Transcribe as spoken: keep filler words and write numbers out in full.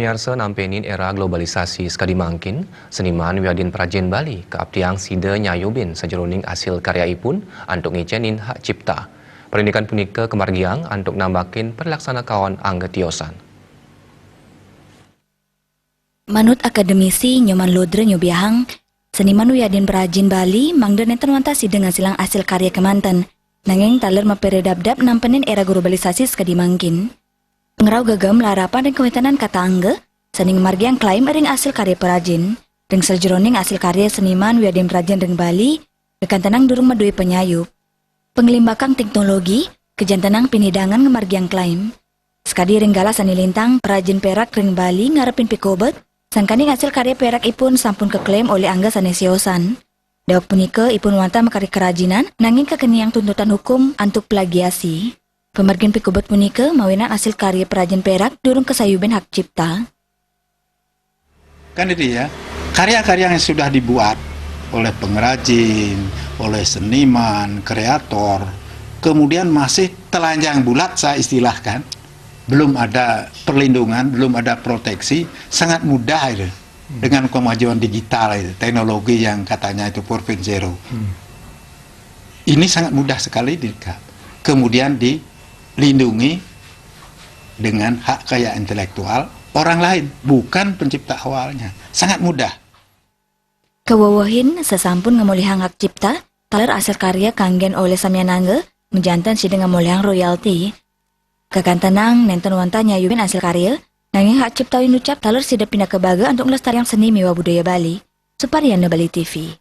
Miarsa, nampenin era globalisasi sekadi mangkin, seniman wiadin perajin Bali kaaptiang sida nyayubin sajeroning asil karyaipun antuk ngicenin hak cipta. Parindikan punika kamargiang antuk nambakin palaksana kaon angga tiosan. Manut akademisi Nyoman Ludra nyobiahang, seniman wiadin perajin Bali mangda nenten wantah sida ngasilang asil karya kemanten, nanging taler maperedabdab nampenin era globalisasi sekadi mangkin. Pangrauh gegem larapan ring kawéntenan kata angga, sané ngamargiang klaim ring asil karya perajin. Ring sajeroning asil karya seniman wiadin perajin ring Bali, kakantenang durung madué panyayub. Panglimbakang teknologi, kajantenang pinih dangan ngamargiang klaim. Sakadi ring galah sané lintang, perajin perak ring Bali ngarepin pikobet, sangkaning asil karya perakipun sampun kaklaim olih angga sané siosan. Daweg punika, ipun wantah makarya kerajinan, nanging kakeniang tuntutan hukum antuk plagiasi. Pamargin pikobet punika mawinan asil karya perajin perak durung kasayubin hak cipta. Kan itu ya, karya-karya yang sudah dibuat oleh pengrajin, oleh seniman, kreator, kemudian masih telanjang bulat, saya istilahkan, belum ada perlindungan, belum ada proteksi, sangat mudah itu. Dengan kemajuan digital itu, teknologi yang katanya itu empat koma nol. Ini sangat mudah sekali di, kemudian dilindungi dengan hak kaya intelektual orang lain, bukan pencipta awalnya. Sangat mudah. Kawewehin, sasampun ngamolihang hak cipta, taler asil karya kanggén olih samian angga, majanten sida ngamolihang royalti. Kakantenang nénten wantah nyayubin asil karya, nanging hak cipta inucap taler sida pinaka baga antuk nglestariang seni miwah budaya Bali. Suparyana, Bali T V.